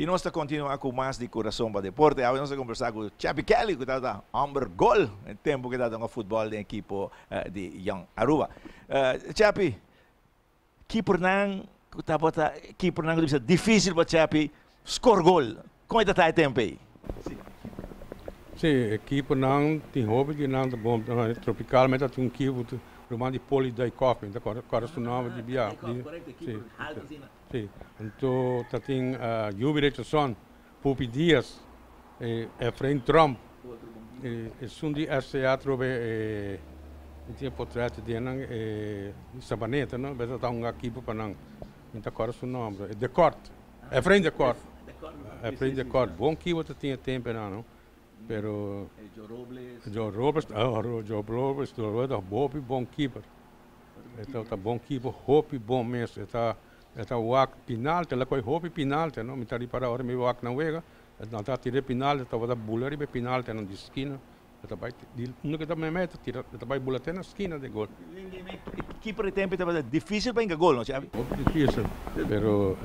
I nos ta kontinuá ku mas di Kurason pa Deporte. Awe nos ta kombersá ku Chappy Kelly ku tabata hòmber gol e tempu ku e tabata hunga futbòl den ekipo di Jong Aruba. Chappy, kipernan ku tabata kipernan ku ta bisa difísil pa Chappy skor gol, kon e ta ta e tempu ei? Sí, e kipernan tin hopi di nan ta bon. Tropical mi ta tin un kiper ruman di Poli Dijkhoff, mi ta kòrda su nòmber di bia. Sí. Sí, anto ta tin Yubi Richardson, Pupi Diaz, Efrain Tromp, esun di RCA atrobe e mi tin e potret den nan e Sabaneta no, bes ta hunga ekipo pa nan, mi ta kòrda su nòmber, De Kort, Efrain De Kort, Efrain De Kort, bon kipo ta tin e tempo nan no, pero Joe Robles, Joe Robles, Joe Robles ta hopi bon kiper. E ta bon kipo hopi bon mes e ta e ta wak pinalte el a kohe hopi pinalte no mi ta ripara ora mi wak nan wega nan ta tira e pinalte tabata bula riba e pinaltenan di skina e ta bai di unda ke ta meme e ta tira e ta bai bula te na skina di gol. Kiper e tempo tabata dificil pa hinka gol no Xavi? Hopi dificil pero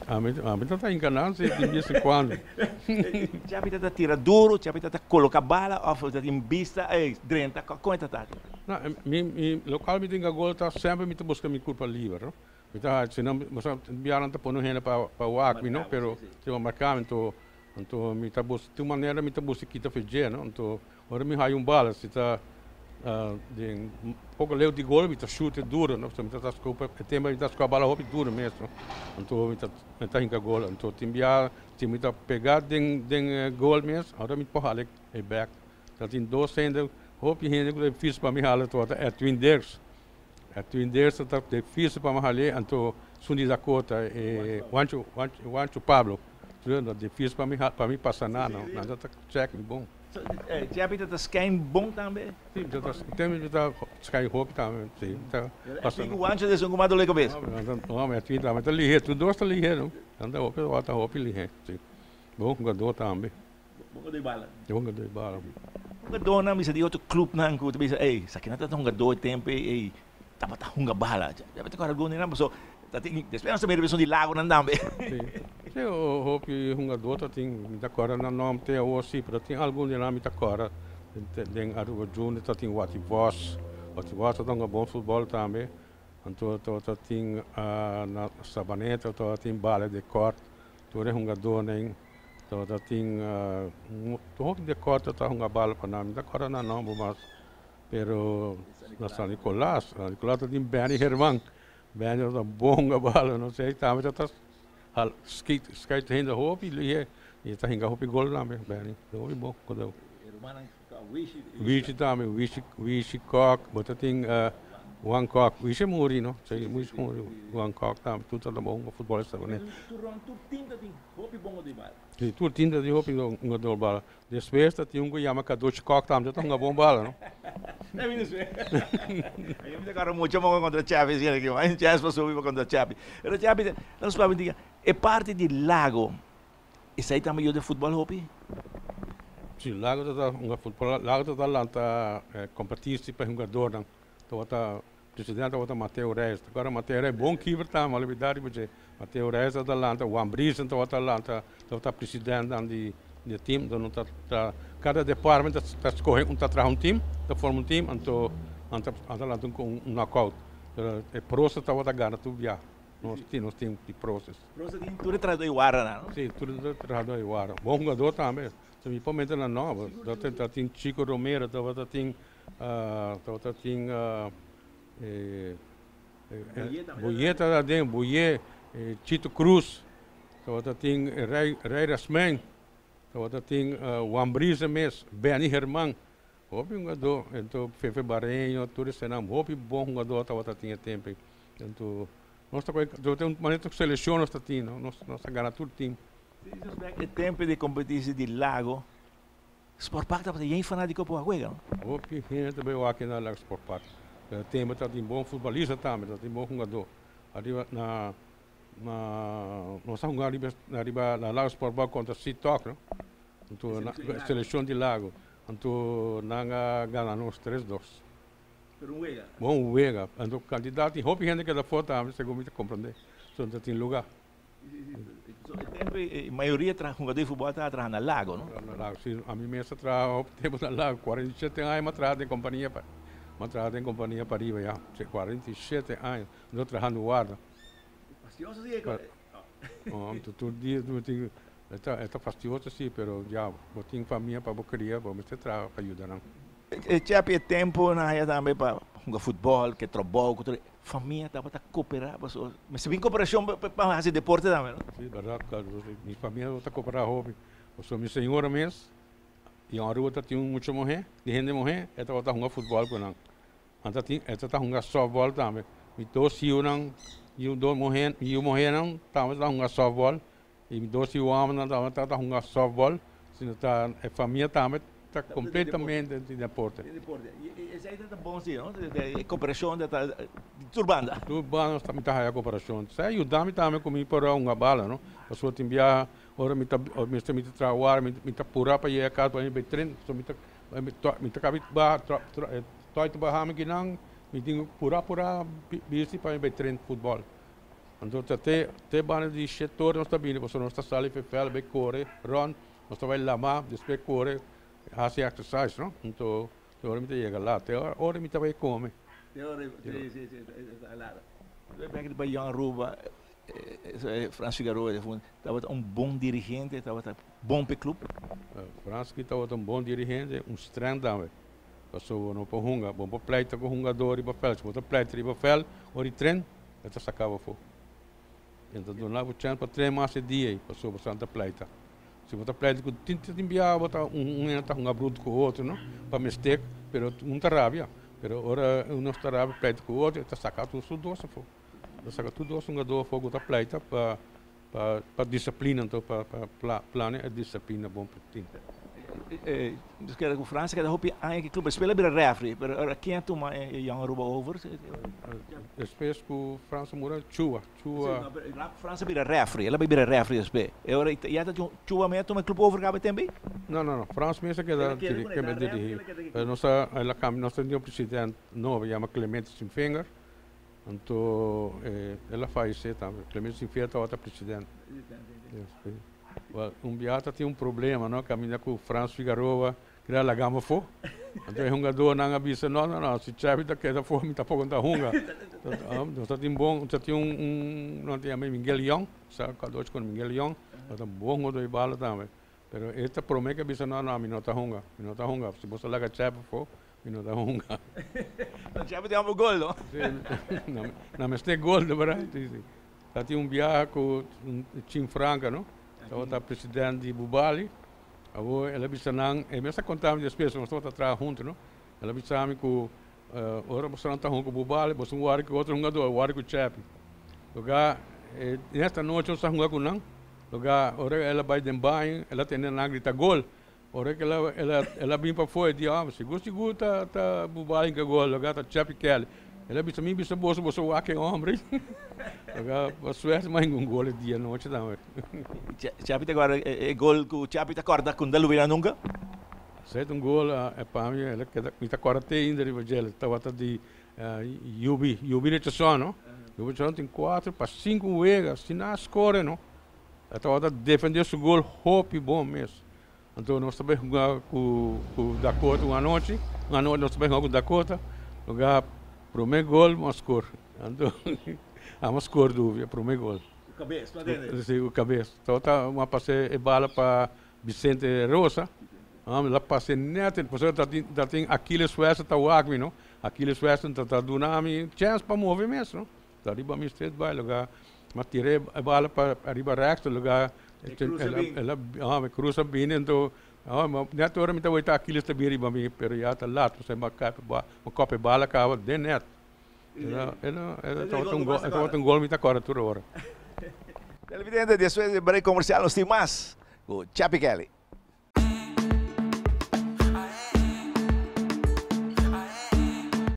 ami ami ta ta hinka nan si di bes en cuando. Xavi ta ta tira duro Xavi ta ta coloca bala of ta tin bista ey drenta con e ta ta? No, mi, mi, locual mi tin gagol ta semper mi ta busca mi curpa liber, no. Mi ta haci, no, bo bianan ta pone un hende pa, pa wak mi, no, pero si bo marca mi, anto, anto mi ta bus, tin un manera mi ta busca kita fe dje, no. Anto ora mi haya un bala, si ta den poco leu di gol, mi ta shoot e duro, no, pasobra mi ta ta scopa, e tempo mi ta scopa bala hopi duro mes, no. Anto mi ta, mi ta hinca gol. Anto tin bia, si mi ta pega den, den gol mes, ora mi por hala e bek. Ta tin dos hende, hopi hende ku ta difísil pa mi hala tabata Edwin Dirks. Edwin Dirks ta difísil pa mi hal'é, anto esun di Dakota, e Juancho, Juancho Pablo. Ta difísil pa mi pa mi pasa nan, nan ta check mi bon. Chappy ta ta skyn bon tambe? Si, mi ta mi ta skyn hopi tambe, si. Edwin ku Juancho ta esun ku mas dole kabes? No, Edwin tambe ta lihé, tur dos ta lihé no. Nan ta hopi, ta hopi lihé, si. Bon hugadó tambe. Bon hungadó di bala. Bon hungadó di bala. Hungadónan bisa di otro clubnan ku ta bisa ey esaki nan ta hungadó e tempu ey ey tabata hunga bala. Debe ta kòrda algun di nan paso ta tin despues nos ta mira esun di lagonan tambe. Si, si hopi hungadó ta tin mi ta kòrda nan nòmber te awor si pero tin algun di nan mi ta kòrda den Aruba Junior ta tin Watty Vos, Watty Vos ta hunga bon futbòl tambe anto ta tin na Sabaneta ta tin Bale de Kort tur e hungadónan. Tabata tin hopi di korte ta hunga bal pa nan, mi ta korda nan nomber mas, pero na San Nicolas, San Nicolas ta tin Benny Herman, Benny tabata bon hunga bal, no sé, tambe tabata hal skate, skate hende hopi lihe y ta hinga hopi gol tambe Benny, hopi bon hungador. Wichi tambe, Wichi, Wichi Kok, bo ta tin Juan Kok, Wichi a muri no, si Wichi a muri, Juan Kok tambe, tur tabata bon hunga futbol esta manera. Tur rond tur team ta tin hopi bon hungador di bala. Si, tur team ta tin hopi hungador di bala. Despues ta tin un ku yama Kadochi Kok tambe ta hunga bon bala no. Yo mi ta kòrda mucho mogo kontra Chapi asina ki un chèns pa subi pa kontra Chapi. Pero Chapi, nos papia diga, e parti di Lago Esei tambe yuda futbol hopi? Si, Lago ta ta hunga futbol. Lago ta ta lanta kompetisi pa e hungadornan. Tabata presidente tabata Mateo Reyes. Ta kòrda Mateo Reyes bon kiper tambe, a olbida riba dje. Mateo Reyes ta ta lanta, Juan Briesen tabata lanta, tabata presidentenan di e tim. Anto nan ta ta kada department ta ta skohe un ta traha un tim, ta forma un tim, anto nan ta nan ta lanta un knockout. Pero e proces tabata gana tur bia. Nos tin, nos tin di proces. Proces tin tur e trahadó di wara nan, no? Si, tur e trahadó di wara. Bon hugadó tambe. Si mi por mete nan nòmber. Ta tin Chico Romero, tabata tin, tabata tin Boyé tabata den, Boyé, Chito Cruz, tabata tin Rey, Rey Rasmijn, tabata tin Juan Briese mes, Benny Herman. Hopi hugadó, ento Fefe Bareño, tur esenan hopi bon hugadó tabata tin e tempo. Anto nos ta koe ta un manera ta seleccion nos ta tin no nos nos ta gana tur team. Si nos bek e tempo di competitie di Lago Sport Park tabata yen fanatico pa wak wega no. Hopi hende ta bay wak na Lago Sport Park. Pero tempo tabatin bon futbolista tambe tabatin bon hungador. Ariba na na nos a hunga ariba ariba na Lago Sport Park contra Seatalk no. Anto na seleccion di Lago. Anto nan a gana nos tres dos. Pero un wega. Bon wega. Anto kandidat tin hopi hende keda for tambe segun mi ta komprende. So ta tin luga. So, e tempo e mayoria tra hungadó di futbòl ta traha na Lago, no? Na Lago, si. Ami mes a traha hopi tempu na Lago, 47 aña mi a traha den kompania pa, mi a traha den kompania pariba ya, si, 47 aña mi ta trahando warda. Fastioso si e ko. Oh, tur dia bo tin, e ta, e ta fastioso si, pero ya, bo tin famia pa bo kria, bo mester traha pa yuda nan. E Chapi, e tempo nan haya tambe pa hunga futbòl, ke trabou, ku tur. Famia tabata koperá pasobra mester bin koperashon pa hasi deporte tambe, no? Si, bèrdat, mi famia tabata koperá hopi. Pasobra mi señora mes, i Aruba ta tin mucha muhé, di hende muhé, e tabata hunga futbòl ku nan. Nan ta tin, e ta hunga sòftbòl tambe. Mi dos yiunan, yiu dos muhé, yiu muhénan tambe ta hunga sòftbòl. I mi dos yiu hòmbernan tambe ta hunga sòftbòl. Asina ta e famia tambe ta kompletamente den deporte. Den deporte. I esei ta bon si, no? E koperashon ta di tur banda. Tur banda mi ta haya koperashon. Esei a yuda mi tambe ku mi por a hunga bala, no? Pasobra tin biaha ora mi ta mester mi ta traha wara mi ta pura pa yega kas pa mi bai tren. So mi ta mi ta kabi baha tòi ta baha mi kinan mi tin ku pura pura bisti pa mi bai tren futbòl. Anto ta te te banda di shet ora nos ta bini pasobra nos ta sali for vèlda bai kore rònt, nos ta bai lama, despues kore hasi exercise no. Anto te ora mi ta yega lat, te ora mi ta bai kome. Te ora si si si ta lat. Lo bek riba Young Aruba, Frans Figaroa tabata un bon dirigente, tabata bon p'e club? Frans ki tabata un bon dirigente, un streng tambe. Pasobra bo no por hunga, bo no por pleita ku hungadó riba vèlt. Si bo ta pleita riba vèlt ora di tren, e ta saka bo afó. E ta duna bo chèns pa tren mas e dia ei, pasobra bo ta pleita. Si bo ta pleita ku tin tin biaha bo ta un hende ta hunga brutu ku otro no, pa mistek, pero un ta rabia. Pero ora nos ta rabia pleita ku otro, e ta saka tur su dos afó. E ta saka tur dos hungadó afó ku ta pleita pa Pa pa disiplina anto pa pa plania e disiplina bon pa tin. Nos keda ku Francia keda hopi aña ki club despues el a bira refri pero ora ken a tuma e Young Aruba over? Despues ku Francia mura Chua Chua. Francia bira refri el a bai bira refri despues e ora ya ta Chua mes a tuma e club over kaba e tempo ei? No no no Frans mes a keda dirigi pero nos a el a cambia nos tin un president nobo yama Clemente Sinfinger. Anto el a fallecé tambe. Clemente Sinfiel tabata president. Un biaha ta tin un problema no, caminda cu Frans Figaroa keda laga mi afo. Anto e hungadornan a bisa no no no si Xavi ta keda afo mi tampoco no ta hunga. Nos ta tin bon, ta tin un nan ta yama Miguel Young, sa kadochi con Miguel Young, tabata un bon hungador di bala tambe. Pero e ta prome ke a bisa no no mi no ta hunga, mi no ta hunga, si bo ta laga Xavi afo Mi no ta hunga. No Xavi tin hopi gol no. Si, na mester gol de berdad. Si, si. Ta tin un biaha ku Chin Franca no, tabata president di Bubali. Awor el a bisa nan, e mes a konta mi despues, nos tabata traha huntu no. El a bisa mi ku ora bosonan ta hunga ku Bubali, boso wòrdu ku otro hungador, wòrdu ku Chappy. Loga esta nochi nos a hunga ku nan, loga ora el a bai den baño, el a tende nan grita gol. Ora ku el a bin pafó e di, ah, sigur sigur ta ta Bubali ke gol, loke ta Chappy Kelly. El a bisa, mi bisa boso, boso wak e hombre. Loke pa suerte mas ningun gol e dia anochi tambe. Chappy ta kòrda e gol ku Chappy ta kòrda ku no ta lubida nunka? Esei ta un gol e pa mi, el a keda, mi ta kòrda te ainda riba dje, el tabata di Yubi, Yubi Richardson no. Yubi Richardson tin kuater pa sinku wega sin a score no. E tabata defende su gol hopi bon mes. Anto nos ta bai hunga ku ku Dakota un anochi, un anochi nos ta bai hunga ku Dakota, luga prome gol mi a skor. Anto amo skor dubi e prome gol. Ku kabes, no atende? Si, ku kabes. Tabata mi a pasa e bala pa Vicente Rosa, mi la pasa net, pasobra ta tin ta tin Aquiles Weston ta wak mi no, Aquiles Weston ta ta duna mi chèns pa move mes no. Ta riba mi straight bai luga mi a tira e bala pa ariba rechts luga el a e cruza bini anto net ora mi ta weta Aquiles ta bini riba mi pero ya ta lat pasobra mi a cop e bala caba den net e tabata un gol mi ta corda tur ora. Televidente, despues di e break comercial nos tin mas cu Chappy Kelly.